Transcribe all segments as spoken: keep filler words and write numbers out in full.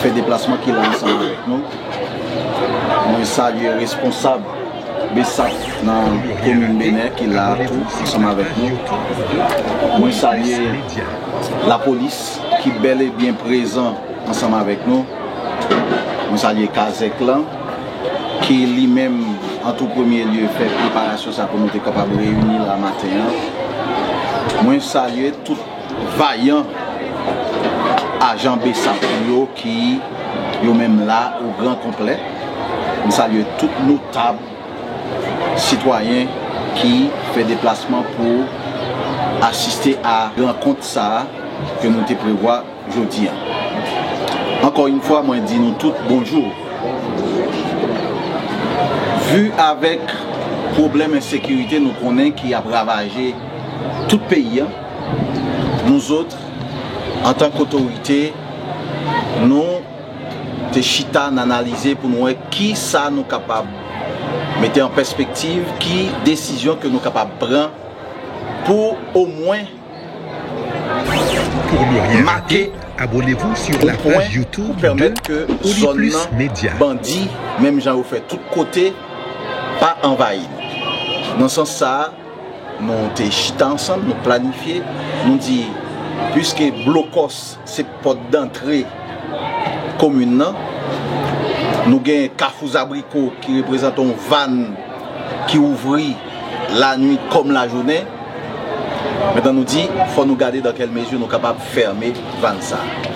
fè deplasman ki la ansanm avèk nou. Mwen salye responsab BSAP nan komin Benè ki la tou ansanm avèk nou. Mwen salye lapolis ki bèl e byen prezan ansanm avèk nou. Mwen salye Kazèk lan ki li menm an tou premye lye fè preparasyon sa pou nou te kapab reyini la maten an. Mwen salye tout vayan ajan BSAP yo ki yo menm la o gran konplè. M salye tout notab sitwayen ki fè deplasman pou asiste a rankont sa a ke nou te prevwa jodi a. Ankò yon fwa, mwen di nou tout bonjou. Vu avèk pwoblèm ensekirite nou konnen ki ap ravaje tout peyi a, nou zòt, antan k otorite, nou te chita, n analize pou nou wè ki sa nou kapab mete an pèspektiv, ki desizyon ke nou kapab pran pou omwen make yon pwen pou pèmèt ke zòn nan bandi, menm jan yo fè tout kote, pa anvayi nou. Nan sans sa a, nou te chita ansanm, nou planifye, nou di, piske blokòs se pòt dantre komin nan, nou gen Kafou Zabriko ki reprezante yon vàn ki ouvri lannuit kòm lajounen. Mentnan nou di, fò nou gade dans quelle mesure nou kapab fèmen vàn sa a.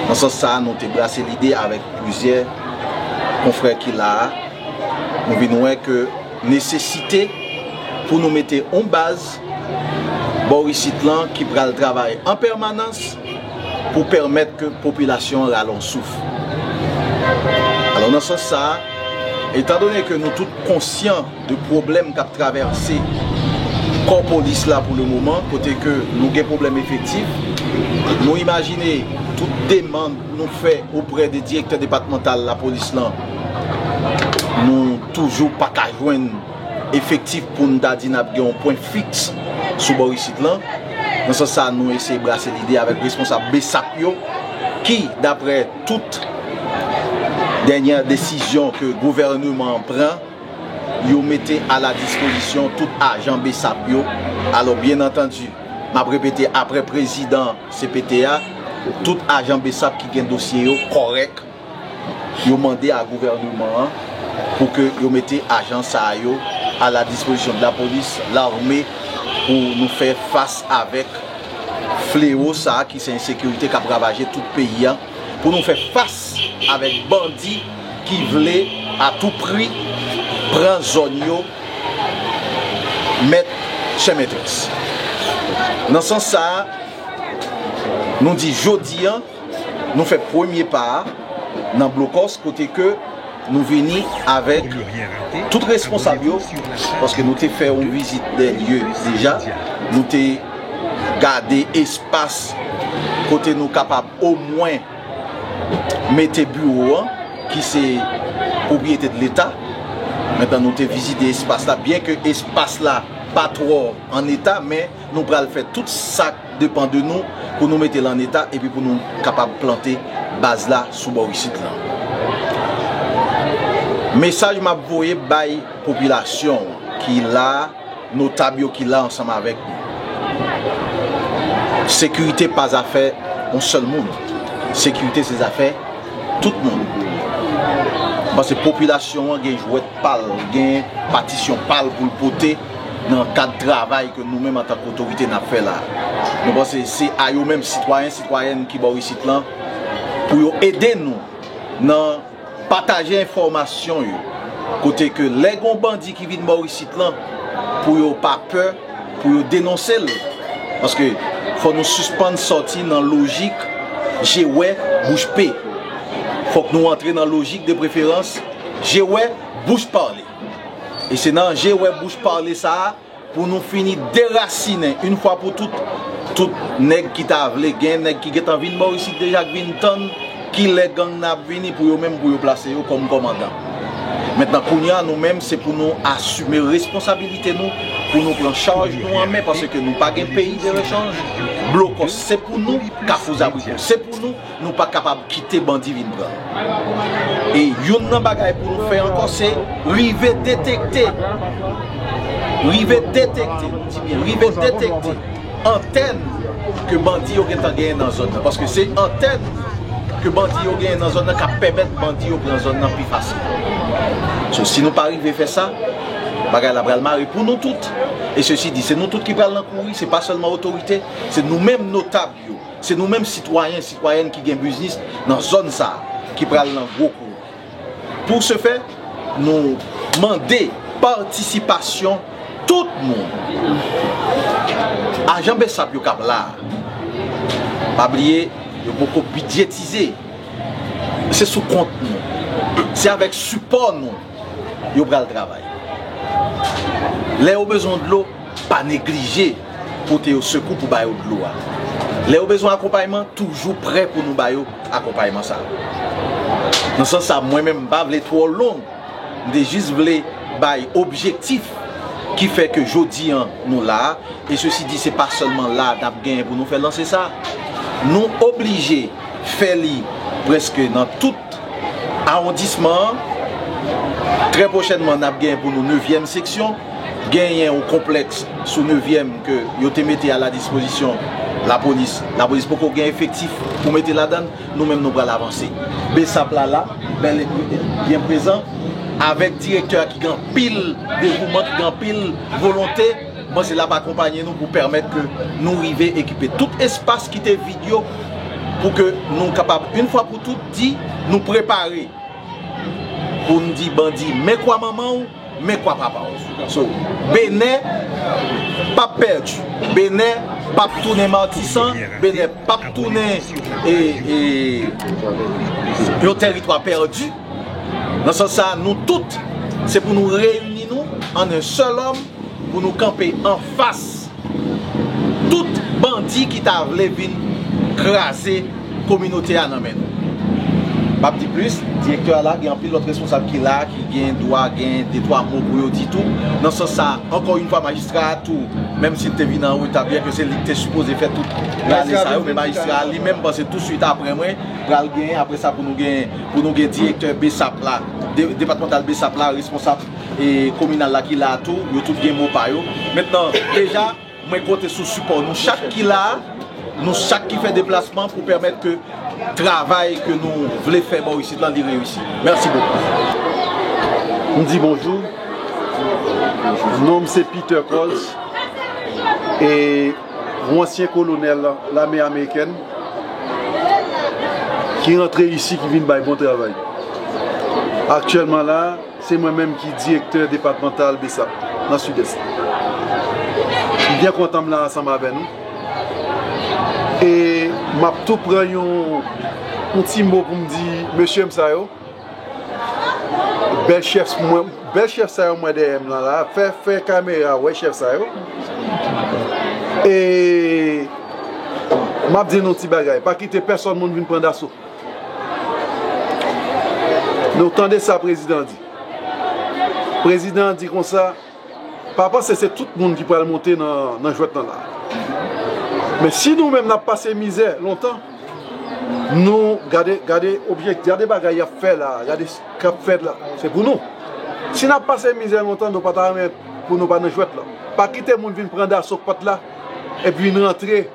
Nan sans sa a, nou te brase lide avèk plizyè konfrè ki la a. Nou vin wè ke nesesite pou nou mete yon baz bò isit lan ki pral travay an pèmanans pou pèmèt ke popilasyon an rale yon souf. Alò, nan sans sa a, etandone ke nou tout konsyan de pwoblèm k ap travèse kò polis la pou le moman, kote ke nou gen pwoblèm efektif, nou imajine tout demann nou fè oprè de direktè depatmantal lapolis lan, nou toujou pa ka jwenn efektif pou n ta di n ap gen yon pwen fiks sou bò isit lan. Nan sans sa, nou eseye brase lide avèk responsab BSAP yo, ki, daprè tout dènyè desizyon ke gouvèneman an pran, yo mete a la dispozisyon tout ajan BSAP yo. Alò, byen antandi, m ap repete, aprè prezidan CPT a, tout ajan BSAP ki gen dosye yo kòrèk, yo mande a gouvèneman an pou ke yo mete ajan sa a yo a la dispozisyon de la polis, lame, pou nou fè fas avèk flewo sa a ki se ensekirite k ap ravaje tout peyi a, pou nou fè fas avèk bandi ki vle a tou pri pran zòn yo, mèt chè mètrès. Nan sans sa a, nou di jodi a, nou fè premye pa a nan blokòs kote ke nou vini avèk tout responsab yo, paske nou te fè yon vizit dè lye deja, nou te gade espas kote nou kapab omwen mete biwo an, ki se pwopriyete de Leta. Mentnan nou te vizite espas la, byen ke espas la pa twò an eta, men nou pral fè tout sa k depann de nou pou nou mete l an eta epi pou nou kapab plante baz la sou bò isit lan. Mesaj m ap voye bay popilasyon ki la, notab yo ki la ansanm avèk nou. Sekirite pa zafè yon sèl moun. Sekirite se zafè tout moun. M panse popilasyon an gen jwèt pa l, gen patisyon pa l pou l pote nan kad travay ke nou menm antanke otorite n ap fè la. Nou panse se a yo menm, sitwayen, sitwayèn ki bò isit lan, pou yo ede nou nan pataje enfòmasyon yo. Kote ke lè gon bandi ki vin bò isit lan, pou yo pa pè, pou yo denonse l. Paske fò nou sispann sòti nan lojik je wè, bouch pe. Fòk nou antre nan lojik de preferans je wè, bouch pale. E se nan je wè, bouch pale sa a, pou nou fini derasinen, yon fwa pou tout, tout nèg ki ta vle, gen nèg ki gentan vin bò isit deja, k vin tann kilè gang nan ap vini pou yo menm, pou yo plase yo kòm kòmandan. Mentnan, kounye a, nou menm, se pou nou asime responsabilite nou, pou nou pran chaj nou an men, paske nou pa gen peyi de rechanj. Blokòs, se pou nou, Kafou Zabriko, se pou nou, nou pa kapab kite bandi vin pran. E youn nan bagay pou nou fè ankò, se rive detekte, rive detekte, nou di byen, rive detekte antèn ke bandi yo gentan genyen nan zòn nan. Paske se antèn ke bandi yo genyen nan zòn nan k ap pèmèt bandi yo pran zòn nan pi fasil. So, si nou pa rive fè sa, bagay la pral mare pou nou tout. E sesi di, se nou tout ki pral nan kouri, se pa sèlman otorite, se nou menm notab yo, se nou menm sitwayen, sitwayèn ki gen biznis nan zòn sa a, ki pral nan gwo kouri. Pou se fè, nou mande patisipasyon tout moun. Ajan BSAP yo k ap la a, pa bliye, yo poko bidjetize. Se sou kont nou. Se avèk sipò nou yo pral travay. Lè yo bezwen dlo, pa neglije pote yo sekou pou ba yo dlo a. Lè yo bezwen akonpayman, toujou prè pou nou ba yo akonpayman sa a. Nan sans sa, mwen menm, m pa vle twò long, m te jis vle bay objektif ki fè ke jodi an nou la a, e sesi di, se pa sèlman la a n ap genyen pou nou fè lanse sa. Nou oblije fè li prèske nan tout awondisman an. Trè pwochènman, n ap genyen pou nou nevyèm seksyon. Genyen yon konplèks sou nevyèm ke yo te mete a la dispozisyon lapolis. Lapolis poko gen efektif pou mete ladan l. Nou menm, nou pral avanse. BSAP la la, bèl e byen prezan, avèk direktè a ki gen anpil devouman, ki gen anpil volonte. M panse l ap akonpanye nou pou pèmèt ke nou rive ekipe tout espas ki te vid yo, pou ke nou kapab, yon fwa pou tout, di nou prepare pou n di bandi, men kwa manman w, men kwa papa w. So, Benè p ap pèdi. Benè p ap tounen Matisan, Benè p ap tounen, e, e, yon tèritwa pèdi. Nan sans sa, nou tout, se pou nou reyini nou an yon sèl òm, pou nou kanpe anfas tout bandi ki ta vle vin kraze kominote a nan men nou. M ap di plis, direktè a la, gen anpil lòt responsab ki la, ki gen dwa gen de twa mo pou yo di tou. Nan sans sa, ankò yon fwa, majistra a tou, menm si l te vin an reta, byen ke se li ki te sipoze fè tout lane sa yo, men majistra a li menm panse touswit apre mwen, pral genyen, apre sa pou nou gen, pou nou gen direktè BSAP la, de-, depatmantal BSAP la, responsab e kominal la ki la a tou, yo tout gen mo pa yo. Mentnan, deja, mwen konte sou sipò nou chak ki la a, nou chak ki fè deplasman pou pèmèt ke travay ke nou vle fè bò isit lan, li reyisi. Mèsi bokou. M di bonjou. Non m se Peter Coles, e yon ansyen kolonèl lame amerikèn ki rantre isi, ki vin bay bon travay. Aktyèlman la, se mwen menm ki direktè depatmantal BSAP nan Sidès. M byen kontan m la ansanm avè nou. E m ap tou pran yon, yon ti mo pou m di mesye m sa yo. Bèl chèf mwen, bèl chèf sa yo mwen dèyè m lan la. Fè, fè kamera wè chèf sa yo. E m ap di nou ti bagay. Pa kite pèsòn moun vin pran daso. Nou tande sa prezidan an di. Prezidan an di konsa, pa panse se tout moun ki pral monte nan, nan jwèt lan la. Men si nou menm n ap pase mizè lontan, nou gade, gade objektif, gade bagay y ap fè la, gade s-, k ap fèt la, se pou nou. Si n ap pase mizè lontan, nou pa ta renmen pou nou pa nan jwèt lan. Pa kite moun vin pran daso pòt la, epi vin rantre,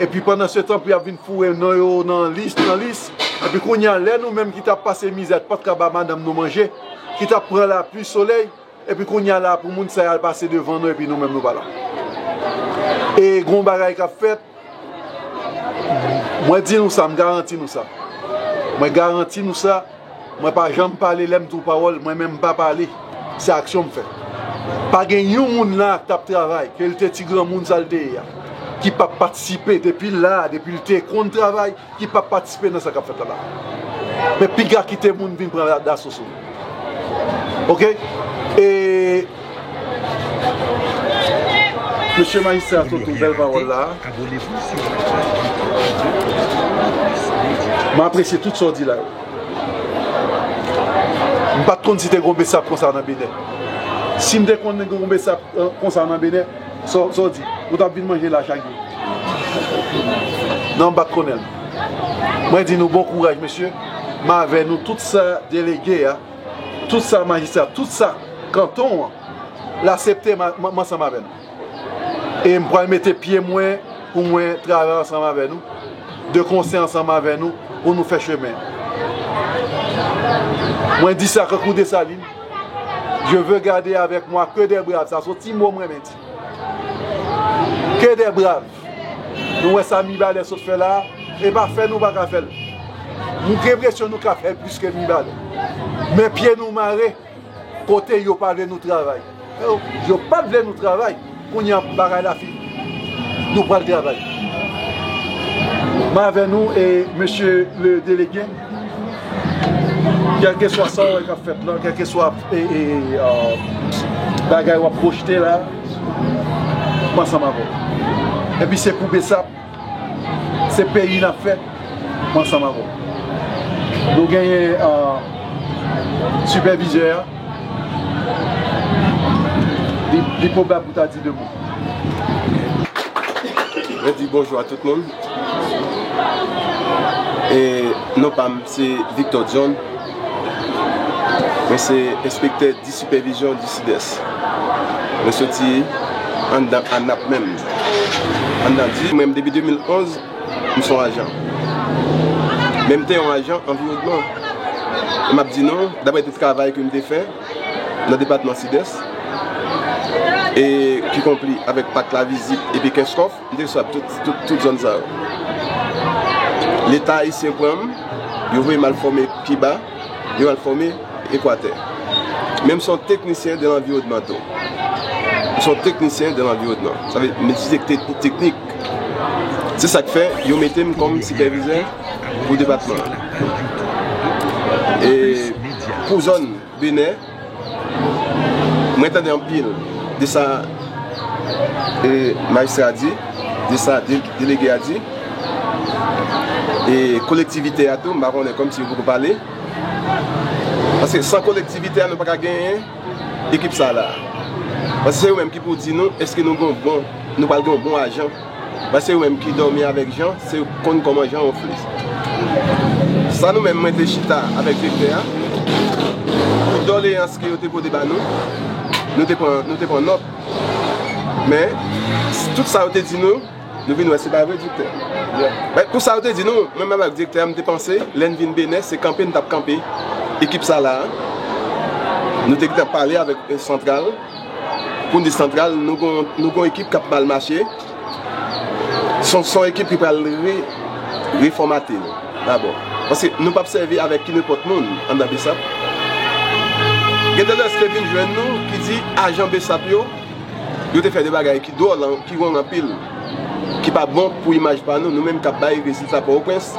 epi pandan se tan, pou y ap vin foure non yo nan lis, nan lis. Epi kounye a, lè nou menm ki t ap pase mizè, t pa t ka ba madanm nou manje, ki t ap pran lapli, solèy, epi kounye a la, pou moun sa yo al pase devan nou, epi nou menm nou pa la. E gon bagay k ap fèt, mwen di nou sa, m garanti nou sa. Mwen garanti nou sa, mwen pa janm pale, lè m di w pawòl, mwen menm m pa pale. Se aksyon m fè. Pa gen yon moun la k t ap travay, ke l te ti granmoun sa l te ye a, ki p ap patisipe depi l la, depi l te konn travay, ki p ap patisipe nan sa k ap fèt la la. Men piga kite moun vin pran daso sou nou. Oke? E mesye majistra Toto, bèl pawòl la. M apresye tout sa w di la yo. M pa t konn si te gon Besap konsa nan Benè. Si m te konn gen gon Besap, eh, konsa nan Benè, sa w, sa w di, nou t ap vin manje la chak jou. Non, m pa t konnen l. Mwen di nou bon kouraj, mesye. M avè nou, tout sa delege a, tout sa majistra, tout sa kanton an, l asepte m a, m, m ansanm avè nou. E m pral mete pye mwen pou mwen travay ansanm avè nou, de konsè ansanm avè nou, pou nou fè chemen. Mwen di sa kankou Desalin, je veux garder avec moi que des braves. Sa se yon ti mo mwen renmen di. Que des braves. Nou wè sa Mibalè sot fè la, e pa fè nou pa ka fè l. Nou gen enpresyon nou ka fè l plis ke Mibalè. Men pye nou mare, kote yo pa vle nou travay. Yo, yo pa t vle nou travay. Kounye a bagay la fini. Nou pral travay. M avè nou e mesye le delege. Kèlkeswa sa w wè k ap fèt la, kèlkeswa, e, e, e, bagay w ap pwojte la, m ansanm avè w. Epi se pou Besap, se peyi n ap fè, m ansanm avè w. Nou genyen, eh, sipèvizè a, li, li pwobab pou ta di de mo. Mwen di bonjou a tout moun. E non pa m, se Victor John. Mwen se enspektè di sipèvizyon di Sidès. Mwen soti anndan ANAP menm. Anndan di, mwen menm depi de mil onz, m se yon ajan. Men m te yon ajan anviwònman. E m ap di nou, daprè de travay ke m te fè nan depatman Sidès, e ki konpli avèk Pak Lavizit epi Kenskòf, m te resevwa tout, tout, tout zòn sa yo. Leta ayisyen pran m, yo voye m al fòme Kiba, yo al fòme Ekwatè. Men m se yon teknisyen de lanviwònman tou. M se yon teknisyen de lanviwònman. Sa vle, m etidye tek-, teknik. Se sa k fè yo mete m kòm sipèvizè pou depatman an. E pou zòn Benè, mwen tande anpil de sa, e, majistra a di, de sa de-, delege a di, e kolektivite a tou, m pa konnen, kòmsi yo poko pale. Paske san kolektivite a, nou pa ka genyen ekip sa la. Paske se yo menm ki pou di nou, èske nou gen yon bon, nou pral gen yon bon ajan. Paske se yo menm ki dòmi avèk Jan, se yo konn kòman Jan wonfle. Sa nou menm, mwen te chita avèk direktè a, pou doleyans ke yo te pote ba nou, nou te pran, nou te pran nòt. Men, tout sa yo te di nou, nou vin wè se pa vre, direktè. Men, pou sa yo te di nou, mwen menm avèk direktè a, m te panse, lè n vin Benè, se kanpe n t ap kanpe ekip sa la a. Nou te gentan pale avèk, eh, santral. Pou n di santral, nou gon, nou gon ekip k ap mal mache. Se yon, se yon ekip ki pral re-, refòmate nou dabò. Paske nou p ap sèvi avèk ki nenpòt moun anndan Besap. Gen de lè te vin jwenn nou ki di ajan Besap yo, yo te fè de bagay ki dwòl, ki wrong anpil, ki pa bon pou imaj pa nou, nou menm k ap bay rezilta Pòtoprens.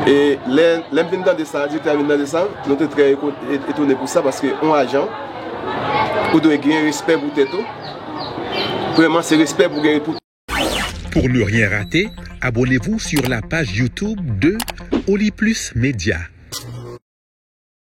E lè, lè m vin tande sa, direktè a vin tande sa, nou te trè eko-, e-, etone pou sa, paske yon ajan, ou dwe gen respè pou tèt ou. Premyèman, se respè pou gen pou Pour ne rien rater, abonnez-vous sur la page YouTube de Oli Plus Média.